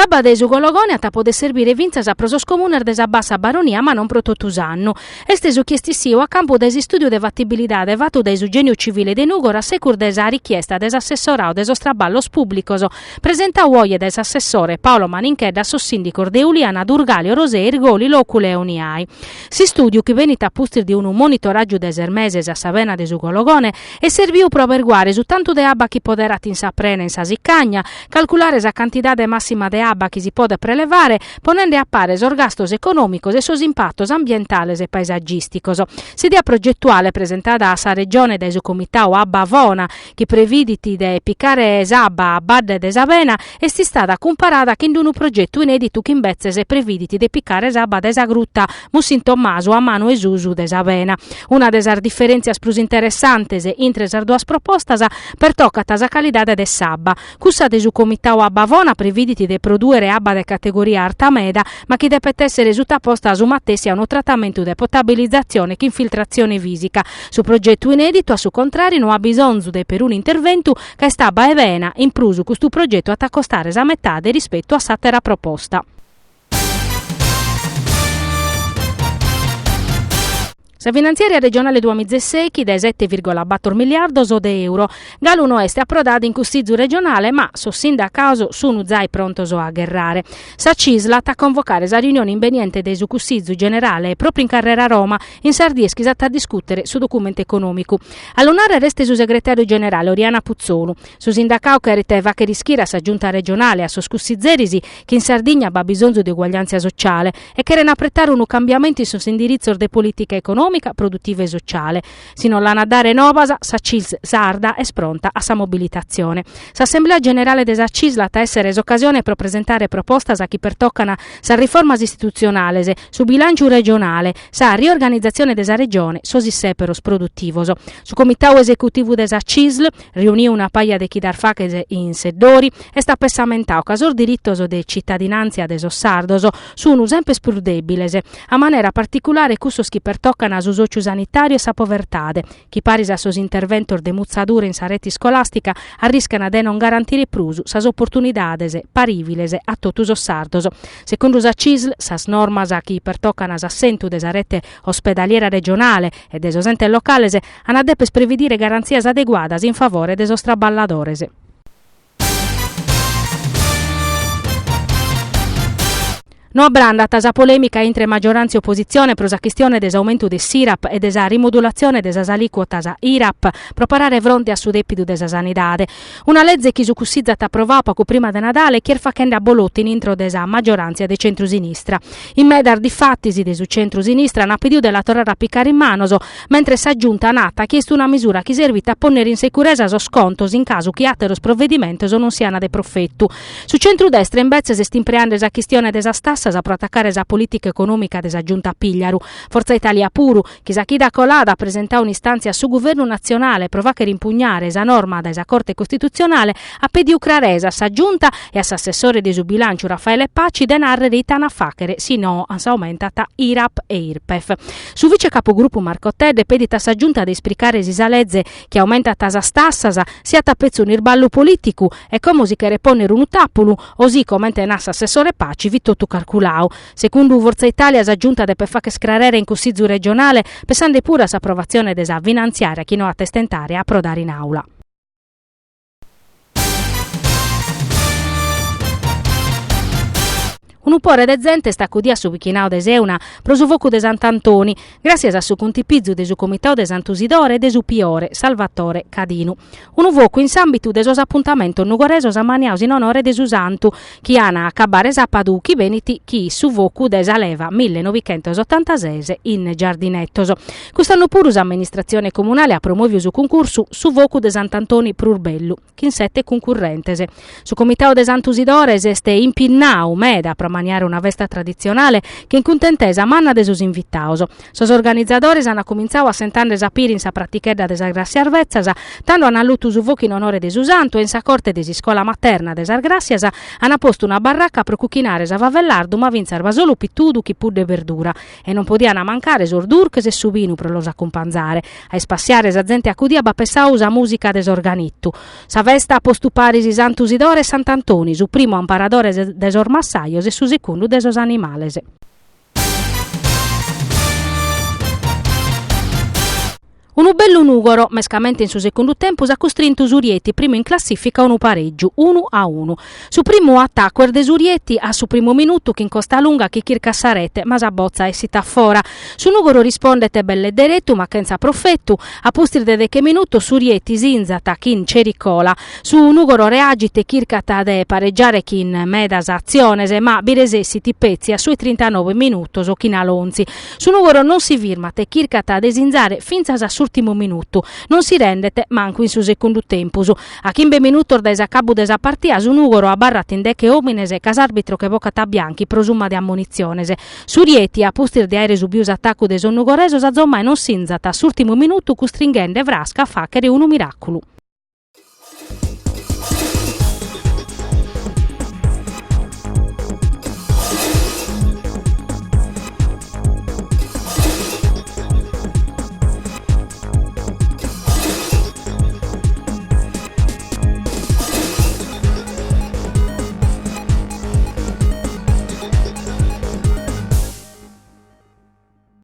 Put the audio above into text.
S'abba de su Gologone at a poder serbire fintzas pro sos comunes de sa Bassa Baronia ma non pro totu s'annu. Est su chi est issiu a campu dae s'istùdiu de fatibilidade fatu dae su Gèniu Civile de Nùgoro a secus de sa richiesta de s'assessoradu de sos traballos pùblicos presentadu oje dae s'assessore Paolo Maninchedda a sos sìndicos de Uliana, Durgali, Orosei, Irgoli, Lòcule e Oniai. S'istùdiu, chi benit a pustis de unu monitoràgiu de ses meses a sa bena de su Gologone, est serbiu pro aberguare su tantu de abba chi poderat in sa prena e in sa sicagna, calculare sa cantidade màssima de abba chi si podet prelevare, ponende a pare sos gastos econòmicos e sos impatos ambientales e paesagìsticos. S'idea progetuale presentada a sa Regione dae su Comitadu Abba Vona, chi previdit de picare s'abba a badde de sa bena, est istada cumparada chin unu progetu inèditu chi imbetzes previdit de picare s'abba dae sa gruta Mussin Tommasu a manu 'e susu de sa bena. Una de sas diferèntzias prus interessantes intre sas duas propostas pertocat sa calidade de s'abba. Cussa de su Comitadu Abba Vona previdit de prodùere abba de categoria arta meda, ma chi depet èssere sutaposta su matessi a unu tratamentu de potabilizatzione chin filtratzione fìsica. Su progetu inèditu, a su contràriu, no at bisonzu de perunu interventu ca est abba 'e bena, in prus custu progetu at a costare sa metade rispetu a s'àtera proposta. Sa finantziària regionale duamizesèichi de sete virgola bator miliardos de euro galu no est aprodada in Cussizu regionale ma sos sindacados sun zai prontos a gherrare. Sa Cisl at a convocare sa riunione imbeniente de su Cussizu generale pròpriu in carrera Roma in sas dies chi s'at a discùtere su documentu econòmicu. A lu nàrrere est su segretàriu generale Oriana Putzolu. Su sindacadu cheret fàghere ischire a sa Giunta regionale e a sos cussizeris chi in Sardigna b'at bisonzu de uguagliàntzia sociale e cheren apretare unu cambiamentu in sos indiritzos de polìtica econòmica, produtiva e sociale. Si non l'an a dare novas, sa Cisl sarda est pronta a sa mobilitatzione. S'Assemblea generale de sa Cisl at a èssere s'ocasione pro presentare propostas chi pertocan sas riformas istitutzionales, su bilànciu regionale, sa riorganizatzione de sa Regione, sos issèperos produtivos. Su Comitadu esecutivu de sa Cisl, riuniu una paja de chidas faghet in Seddori, est apessamentadu ca sos diritos de citadinàntzia de sos sardos sun semper prus dèbiles, a manera particulare cussos chi pertocan su sòciu sanitàriu e sa povertade, chi paris a sos interventos de mutzadura in sa rete iscolàstica arriscan de non garantire prus sas oportunidades parìviles a totu sos sardos. Segundu sa Cisl, sas normas chi pertocan s'assentu de sa rete ospedaliera regionale e de sos entes locales an a deper previdire garantzias adeguadas in favore de sos traballadores. No abbrandat sa polèmica intre magioràntzia e opositzione pro sa chistione de s'aumentu de s'Irap e de sa rimodulatzione de sas alìcuotas Irap pro parare fronte a su dèpidu de sa sanidade. Una leze chi su Cussizu at aprovadu pagu prima de Nadale chi est faghende abbolotu in intro de sa magioràntzia de centru-sinistra. In medas difatis de su centru-sinistra ant pedidu de la torrare a picare in manos, mentres sa Giunta nat chi est una misura chi servit a pònnere in securesa sos contos in casu chi àteros provedimentos non siant de profetu. Su centru-destra imbetzes est impreande sa chistione de sas tassas pro atacare sa polìtica econòmica de sa Giunta Pigliaru. Forza Italia puru, chi sa chida colada at presentadu un'istàntzia a su Guvernu natzionale pro fàghere impugnare sa norma dae sa Corte Costitutzionale, at pedidu craresa a sa Giunta e a s'assessore de su Bilànciu Raffaele Paci de nàrrere ite an a fàghere si no s'aumentat Irap e Irpef. Su vice capogrupu Marco Tedde pedit a sa Giunta de ispricare si sa leze chi aumentat sas tassas siat petzi unu isballu polìticu e como si cheret pònnere unu tàpulu o si, comente nat s'assessore Paci, fit totu carculadu. Segundu Forza Italia sa Giunta depet fàghere craresa in Cussizu regionale, pessende puru a s'aprovatzione de sa finantziària chi no at a istentare a aprodare in àula. Unu pore de zente est acudia a su bichinadu de Seuna pro su focu de Sant'Antoni, gràssias a su cuntipizu de su Comitadu de Santu Sidore e de su Piore, Salvatore Cadinu. Unu focu in s'àmbitu de sos apuntamentos nugoresos ammaniados in onore de su santu, chi an a acabare sàpadu chi benit chin su focu de sa leva millenovichentosotantases in Giardinetos. Cust'annu puru s'amministratzione comunale at promòviu su cuncursu Su focu de Sant'Antoni prus bellu, chin sete cuncurrentes. Su Comitadu de Santu Sidore s'est impinnadu meda pro. ammaniare una festa traditzionale chin cuntentesa manna de sos invitados. Sos organizadores an cumintzadu assentende sa pira in sa pratichedda de sas Gràssias Betzas, tando an allutu su focu in onore de su santu e in sa corte de s'iscola materna de sas Gràssias an postu una barraca pro cuchinare sa fava e lardu ma fintzas basolu pitudu chin pudda e berdura. E non podian mancare sos durches e su binu pro los acumpanzare. A ispassiare sa zente acudia b'at pessadu sa mùsica de s'organittu. Sa festa at postu paris Santu Sidore e Sant'Antoni, su primu amparadore de sos massajos e su secundu de sos animales. Unu bellu Nùgoro, mescamente in su secundu tempus, at custrintu su Rieti primu in classìfica a unu parègiu, unu a unu. Su primu atacu est de su Rieti a su primu minutu chin Costalunga chi chircat sa rete, ma sa botza essit a fora. Su Nùgoro rispondet belle deretu ma chentza profetu. A pustis de deche minutos su Rieti sinzat chin Cericola. Su Nùgoro reagit e chircat de pareggiare chin medas atziones, ma bi resessit petzi a su 'e trintanoe minutos chin Alonzi. Su Nùgoro non si firmat e chircat de sinzare fintzas a s'ùrtimu minutu. Non si rendet mancu in su secundu tempus. A chimbe minutos dae s'acabu de sa partia su Nùgoro abarrat in deche òmines ca s'àrbitro che bocat a Bianchi pro summa de ammonitziones. Su Rieti, a pustis de àere subiu s'atacu de sos nugoresos, azomai non sinzat a s'ùrtimu minutu custringhende Frasca a fàchere unu miràculu.